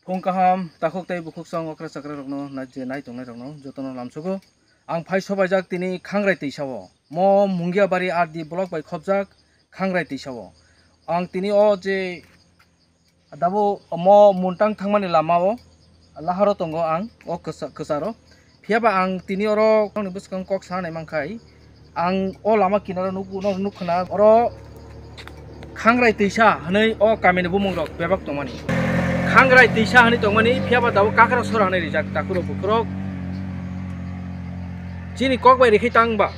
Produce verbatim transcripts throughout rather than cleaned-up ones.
Phung kaham, takhuk tei bukhuk song okra chakra rokno nai je nai tongnai rokno jotono lamsogo. Ang phai sobaijak tini Khangrai twisao. Mo Mungiabari R D block bai khopjak Khangrai twisao. Ang tini o je dabo mo Muntang thangmani lamao laharo tongo ang o kwsa-, kwcharo. Phiya ba ang tini oro nokni bwskango kok sa nai mankhai, ang o lama kinaro nukgo, nok nukkhna oro Khangrai twisa hwnwi o kamini bumung rok bebak tongmani. Khangrai twisa hwnwi tongmani, phiya ba tabuk Kakra sora hwnwi rijak takhurok bukhurok. Chini kok bai rikhi tang ba.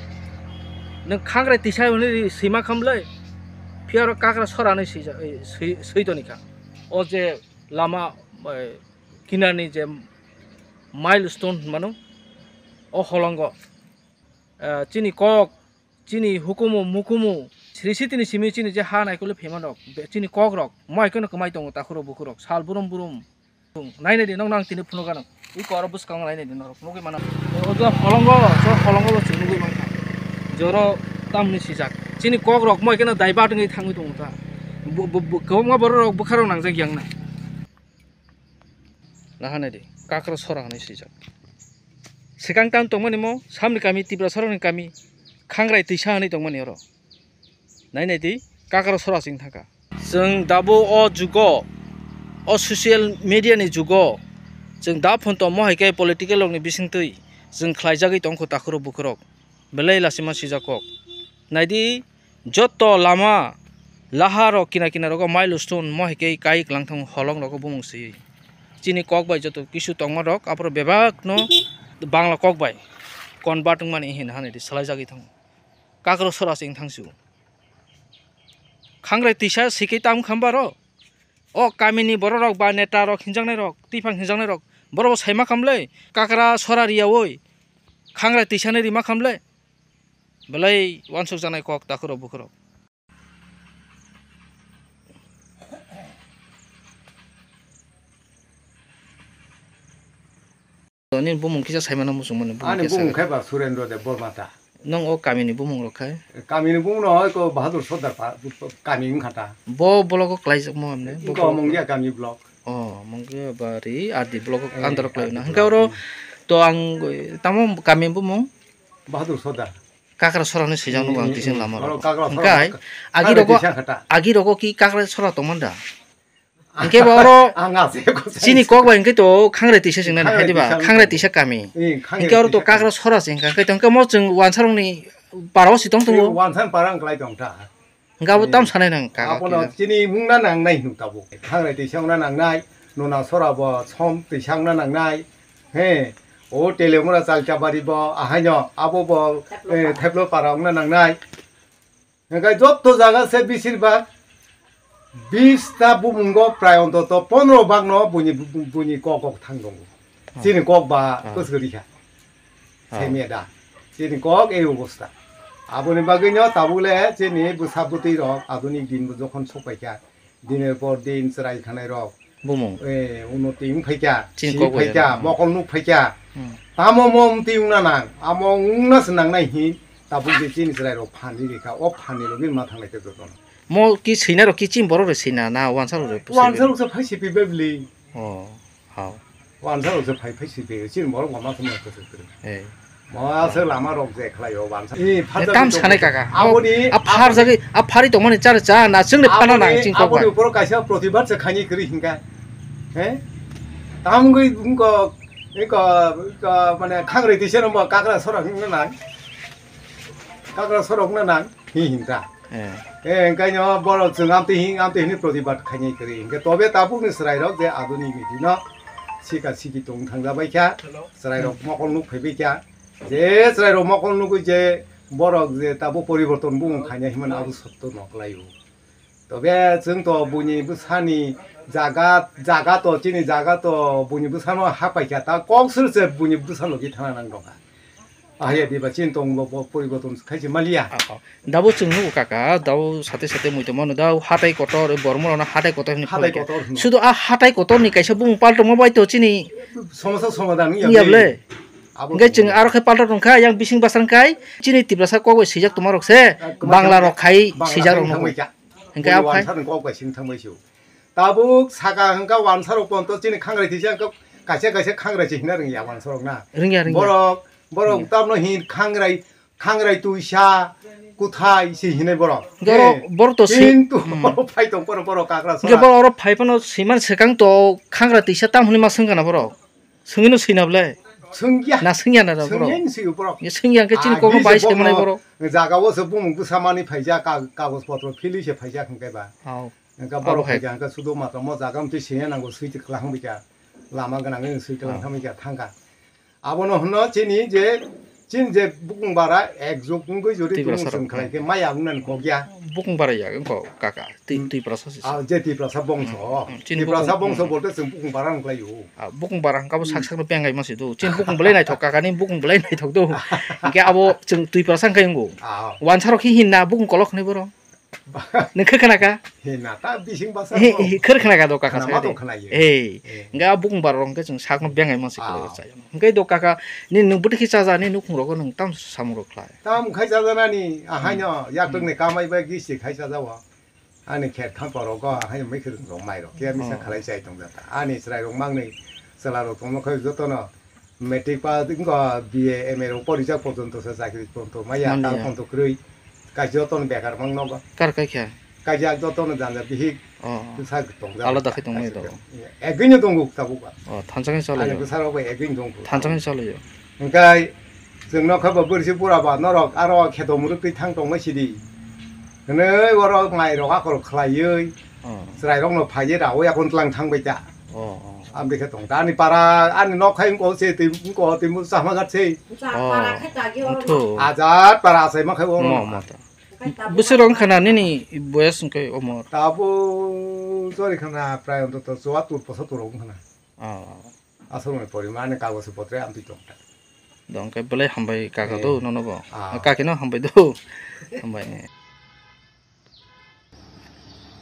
Nwng Khangrai twisa hwnwi ri-, swima khamlai. Phiya oro Kakra sora hwnwi swija-, swi-, swi tonikha. O je lama, eh, kinarni je milestone hinmano, o holongo, eh, chini kok, chini hukumu, mukumu, sri sitini simi chini je ha naikole phemanrok, be-, chini kokrok, mo hai kheno kwmai tongo takhurok bukhurok, sal burum burum. Nainai di, nokno ang tini phunukgano. Iko oro bwskango nainai di norok, nugwi mano. O je holongo, so holongo bo chwng nugwi mankha. Joro tamni sijak. Chini kokrok mo hai kheno divert wngwi thangwi tongo ta. Bu-, bu-, bu-, kwbangma bororok bwkharok nangjak yang na. Naha naidi, Kakra sora hwnwi swijak. Swkang tam tongmani mo, samni kami, Tiprasarokni kami, Khangrai twisa hwnwi tongmani oro. Nai naidi, Kakra sora se wng thangkha. Chwng dabo o jugo, o social media ni jugo, chwng da phone tongmo hai khe political rokni bisingtwi chwng khlaijagwi tongkho takhurok bukhurok. Belai lachima sijak kok. Naidi, joto lama, lahar rok kina kina rogo milestone mo hai khe kai kwlang thang holong rogo bumung swi. Chini kok bai joto kisu tongma rok, aphuru bebak no Bangla kok bai convert wngmani hin hani di swlaijagwi thango. Kakra sora se wng thang sio. Khangrai tisa sikhe tam khamba ro. O kamini borok rok ba neta rok hinjaknai rok, twiphang hinjaknai rok. Borok bo saima khamle, Kakra sora riyawi. Khangrai tisani rima khamle. Belai wansuk janai kok takhurok bukhurok. Nini bumung kisa saimano muchungmani bumung Ani kisa bumung kisa. Khai ba Surendra Deb Borma ta. Nong o kamini bumung rok khai? Kamini bumung no oi ko Bahadur Sordar pa, kami wngkha ta. Bo block o klaijakmo amne? Bo Iko block o? Mungia kami block. Oh, Mungia bari R D block o Eh, under o klai R D na. block. Hingke oro Hmm. to ang tamo kami bumung? Bahadur Sordar. Kakra sora ni sijak nugo ang Hmm, tising hmm. lama Oro rok. Kakra sora Hingke no. agi Kakra rogo, tisang kha ta. agi rogo ki Kakra sora tongmanda? Hingke ba oro Ang ase ko se. chini kok bai hingke to Khangrai tisa sing nai Khangrai hai diba? tisa Khangrai wngkha. tisa kami. Eh, Khangrai Hingke oro to tisa kami. Kakra sora sing kha. Hingke to hingke mo chwng wansarok ni para o si tong tongo. Wansan parang klai tong ta. Hingke abo Eh, tam sanai nang kaka abono kisa. chini mung na nang nai hinu tabuk. Khangrai tisa wng na nang nai. Nona sora bo som tisa wng na nang nai. He. O Telemura Chalchabari bo ahaino abo bo, eh, Theplo para wng na nang nai. Hingke jotto jaga se besir bak bis ta bumungo prai ontoto pondro bak no buini, buini kok kok thang tongo. Ah. Chini kok ba Ah. kwswk rikha. Ah. Semiya da. Chini kok ei obostha. Aboni bagwi no tabuk le chini bwsa bwtwi rok adunik din bo jokhon sokpaikha. Dinor por din chwrai khanai rok. Bumung. Eh, unoti wng phaikha, Chini si kok bai phaikha, jana. mokol nuk phaikha. Hmm. Tamo mo wng twi wngna nang, amo wngna se nang nai hin, tabuk je chini chwrai rok phan ri rikha, o phan ni logi ma thanglai khe jotono. Mo ki swina rok ki chini borok rok swina na wansa rok rok? Wansa rok se phai si pi bebli. Oh, hao. Wansa rok se phai phai si pi, chini borok ma ma thangma khe jotono. Eh. Mo aswk lama rok je khlai o bansa. Tam sanai kaka. Aboni, a phar jagwi, a phari tongmani char cha na chwngni phana nang ching kok bai. Aboni upor kaisa protibad se khaini kwrwi hinka. He? Tamgwi wngko, eko, eko, mane khangrwi tise rombo kakra sorok wngna nang. Kakra sorok wngna nang. Hi hinta. Eh. Eh, engkaino borok chwng amtwi hin, amtwi hini protibad khaini kwrwi. Hinkhe tobe tabukni chwrairok je aduni ni dino sika siki tong thangjabaikha. Chwrairok mokol nuk phaibaikha. Je chwrairok mokol nugwi je borok je tabuk poriborton bumung khaina himani abo sotto nokhlaio. Tobe chwng to buini bwsani jaga, jaga to chini jaga to buini bwsano hapaikha ta kok sir se buini bwsano ki thana nang dongkha. Ahya diba chini tong bo, bo poriborton khaisi maliya. Dabo chwng nugo kaka, dabo sate sate mui tongmano da hatai kotor, bormorano hatai kotor hinwi phalai kha. Sudu a hatai kotor ni kaisa bumung paltongma bai to chini. Somosa somadan wngya ble. Hingke chwng aro khe palta tongkha, yang bising bwsang khai chini Tiprasa kok bai swijak tongma rok se, Bangla rok khai swijak rok nugo. Hingke abo khai. Kok bai sing thangbai se. Tabuk saka hwnkha wansarok ponto chini khangrai tisa hwnkha kaisa kaisa khangrai se hina rwngya wansarok na. Rwngya, rwngya. Borok, borok Rwngya. Tamno hin khangrai, khangrai tuisa, kuthai se hinai borok. Borok, Eh, borok to si-, kintu hmm. Borok phai tong borok, borok kakra Hwnkhe sora. Borok oro phai phano siman swkang to khangrai tisa tam hwnwi ma swngkha na borok. Swngwino swina bwle? Swngya. Na swngya na da borok? Swngya ni swi borok. Ya swngya hwnkhe chini kokno bai se mwnai borok. Jaga o se bumung bwsa mani phaijak, ka-, kagoj potro philwi se phaijak hwnkhe ba. Hao. Hwnkhe abo borok hai. Phaijak hwnkhe sudo matamo jaga mtwi swngya nango swi kwlahang bikha. Lama gwnangwi swi kwlahang bikha thangkha. Abono hwno chini je, chini je bukung bara ekjok wngwi jodi Tiprasa tumung rok chwng khlai khe maya wngnani kok ya. Bukung bara ya wngkha kaka. Twi-, hmm. Twiprasa se. Ah, je Tiprasa bongso. Hmm, hmm. Chini Tiprasa bukung, bongso hmm. Bolte chwng bukung bara wng khlaio. Ah, bukung bara hwnkha bo sak hmm. Sakno bengai ma se do. Chini bukung belai naithok, kakani bukung belai naithok do. Hwnkhe abo chwng Twiprasa wngkha wngo. Ah. Wansarok hi hinna bukung kolok hwnwi borok. Nung khe khna kha? Hinna ta bising basa. He, he, khwr khna kha do kaka khna ma sai to de. Khna ye. Ei, eh. Hwnkhe bukung bara wngkhe chwng sakno bengai ma se ah. Khlai chai. Hwnkhe do kaka ni nung bwtwi khe chaja ni nukhung rogo nung tam samung rok khlai. Tam khai chaja nani, ahaino hmm. Yak tok ni hmm. Kamai bai gisi khai chaja o. Ani khet khampa rogo ahaino mai khwrwng rok mai rok. Khe misa oh. Khlai chai tong jata. Ani chwrai rok mang ni chwla rok tongma khai joto no. Matric pass wngkha, B A, M A rok porijak porjonto se chakri porjonto maya. Manya. Tal porjonto kwrwi. Kaisa jotono bekar mang nogo. Kar kai kha? Kaisa jotono janja bihik. Oh. Bwsa tongjak. Alada khe tongmani kaisa tongo. Egwino tongo tabuk ba. Oh, thansa khe chalaio. Ani bwsarok bai egwino tongo. Thansa khe chalaio. Hwnkhe chwng nokha ba bwrwisi bura ba norok aro kheto muruk twi thang tongma sidi. Hwnwi oro mai rok akhol khlaiwi. Oh. Chwrairokno phaiwi raui akon tlang thangbai ta. Oh, oh. Ang bikhe tong ta. Ani para, ani nok hai wngkha se twi wngkha twi mo chama gat se. Oh. Ajat para asai ma khai oro. Mo, mo ta. Bwswk rok wngkha na nini boyas wngkha omo? Tabo chori khana prai ontoto chuatur posatur rok wngkha na. Oh. Aswkni poriman ani kagoj potre amtwi tong ta. Dong khe belai hambai kaka do nono bo. Ah. Kaki no hambai do. Hambai.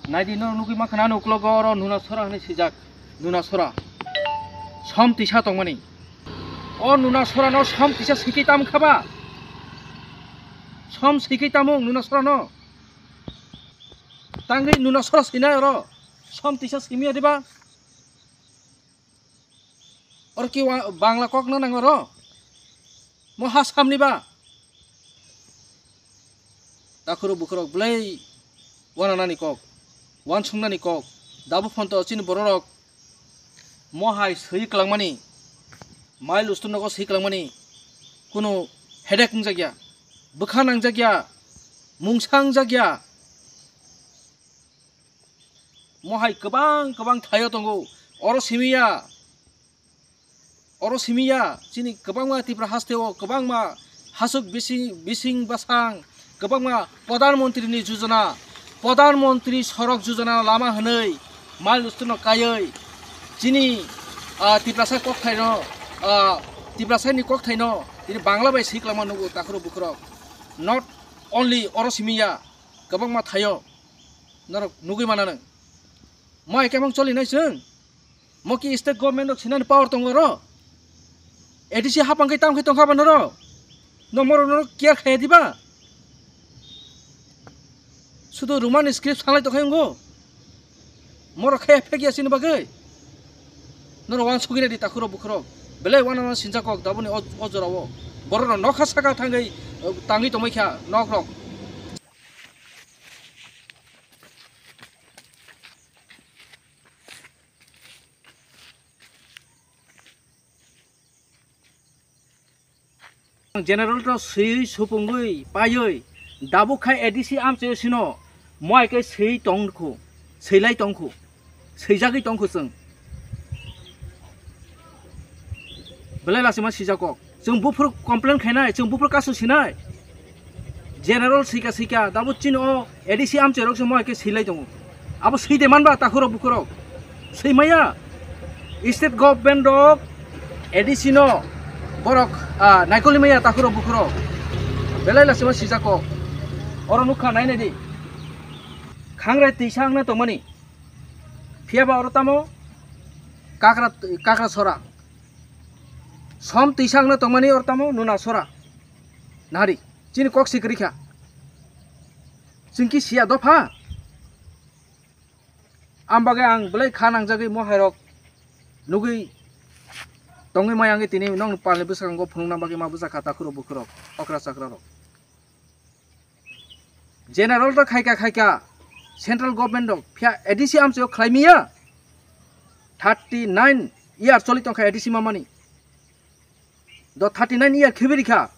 Naidi no nugui ma khana uklogo oro nuna sora hwnwi swijak. Nuna sora. Som tisa tongmani. O nuna sora no som tisa sikhi tam khaba. Som sikhi tamung nuna sora no. Tangwi nuna sora sinai oro. Som tisa simi adiba. Oro ki wa-, Bangla kok no nang oro? Mo ha samni ba? Takhurok bukhurok belai wananani kok, wansuknani kok, dabu phonto chini bororok mo hai swi kwlangmani, mai lustur nogo swi kwlangmani, kunu headache wngjakya, bwkha nangjakya, mungsa wngjakya. Mo hai kwbang kwbang thaio tongo. Oro simi ya, oro simi ya, chini kwbangma Tripura haste o kwbangma hasuk bising, bising basang, kwbangma Pradhan Mantri ni Jojona, Pradhan Mantri Sorok Jojona lama hwnwi mal lusturno kaiwi chini, ah, Tiprasa kokthaino, ah, Tiprasa ni kokthaino tini Bangla bai swi kwlangma nugo takhurok bukhurok. Not only oro simi ya, kwbangma thaio. Norok nugui mana nang. Mo hai khe mang choli nai chwng. Mo ki state government rok sinani power tongo ro. A D C hapang khe tam khe tongkha ba noro. No moro noro care khaya diba. Sudu Roman script sanglai tongkha wngo. Moro khaya phek ya sini bagwi. Noro wan sugina di takhuro bukhuro. Belai wan wan sinjakok daboni o, o jorao. Borok no nokha saka thangwi, tangwi tongmai kha nok rok. General to swi supungwi paiwi dabuk khai A D C amchoi sino moi khe swi tongkhu, swilai tongkhu, swijagwi tongkhu chwng. Belai lachima sijak kok. Chwng buphuru complain khainai, chwng buphuru kasu sinai. General sika sika, dabo chini o A D C amchoi rok se moi khe silai tongo. Abo side manba takhurok bukhurok. Swi maya. State government rok A D C no borok, ah, naikoli maya takhurok bukhurok. Belai lachima sijak kok. Oro nukha nainai di. Khangrai tisa wngna tongmani. Phiyaba oro tamo kakra, kakra sora. Som tisa wngna tongmani oro tamo nuna sora. Nari, chini kok si kwrwi kha. Chwng ki siya dopha. Am bagwi ang belai kha nangjagwi mo hairok nugwi tongwi mayangwi tini nokni palni bwskango phunukna bagwi ma bwsa kha takhurok bukhurok, okra chakrarok. General to khaika khaika central government rok phiya A D C amchaio khlai miya. Thirty nine year choli tongkha A D C mamani. Do thirty nine year khibiri kha.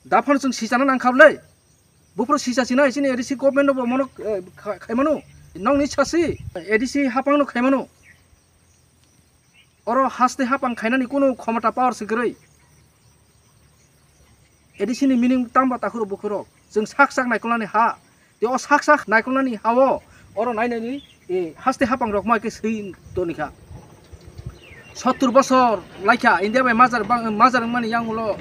Daphano chwng sichana nangkha bwle. Buphuru sicha sinai chini A D C government bo mono, eh, kha-, khaimano. Nokni sasi A D C hapangno khaimano. Oro haste hapang khainani kunu khomota power se kwrwi. A D C ni meaning tangba takhurok bukhurok. Chwng sak sak naikolnani ha. Tei o sak sak naikolnani ha-o oro nainani, eh, haste hapang rok mai khe swi tonikha. Sottur bosor laikha India bai majar bang-, majar wngmani yangulo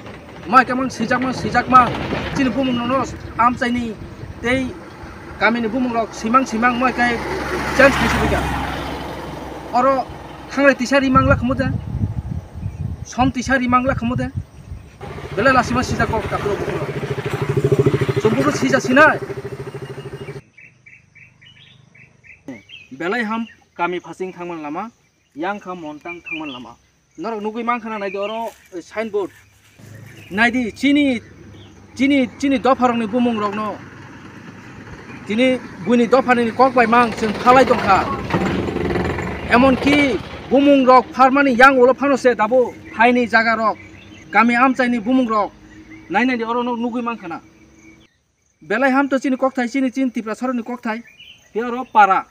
mai khe mang swijakma swijakma chini bumung nono amchaini tei kamini bumung rok swimang swimang mai khe change khe sibika. Oro thanglai tisa rimang lakhamu de, som tisa rimang lakhamu de, belai lasima sijak kok takhurok bukhurok. Chwng buphuru sija sinai. Belai ham kami phasing thangman lama, yang kha montang thangman lama. Norok nugwi mankha na naidi oro, eh, signboard. Naidi chini, chini, chini dopharokni bumungrokno tini buini dophani kok bai mang chwng phalai tongkha. Emonki bumungrok pharmani yang ulo phano se dabo phaini jagarok, kami amchaini bumungrok nai naidi oro no nugwi mankha na. Belai ham to chini kokthai, chini, chini Tiprasarokni kokthai. He oro para,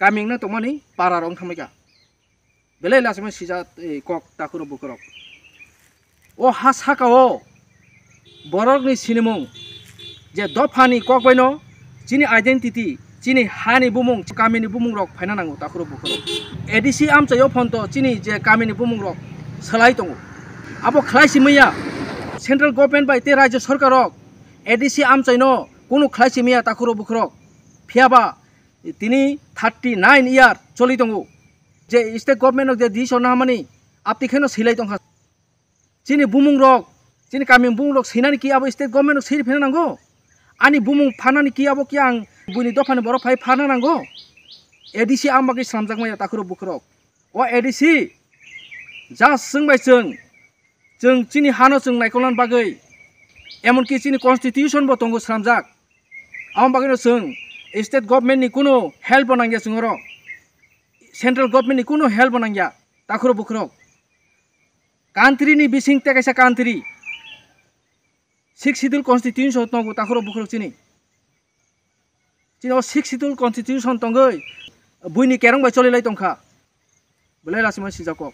kami wngna tongmani para rok wng thangbaikha. Belai lachima sijak, eh, kok takhurok bukhurok. O ha saka o borokni sinimung je dophani kok baino chini identity, chini hani bumung, kamini bumung rok phaina nango takhurok bukhurok. A D C amchaio phonto chini je kamini bumung rok salai tongo. Abo khlai simaya central government bai tei rajya sarkar rok A D C amchaino kunu khlai simaya takhurok bukhurok. Phiyaba tini thirty nine year choli tongo. Je state government rok je decision nahamani apti kheno silai tongkha. Chini bumung rok, chini kami bumung rok sinani ki abo state government rok siri phina nango? Ani bumung phanani ki abo ki ang buini dophani borok phai phana nango? A D C ang bagwi slamjak maya takhurok bukhurok. O A D C, just chwng bai chwng, chwng chini hano chwng naikolna bagwi, emonki chini constitution bo tongo slamjak. Amo bagwino chwng state government ni kunu help bo nangya chwng oro. Central government ni kunu help bo nangya. Takhurok bukhurok. Country ni bising tei kaisa country. Sixth Schedule constitution tongo takhurok bukhurok chini. Chini o Sixth Schedule constitution tongwi buini kerong bai choli lai tongkha. Belai lachima sijak kok.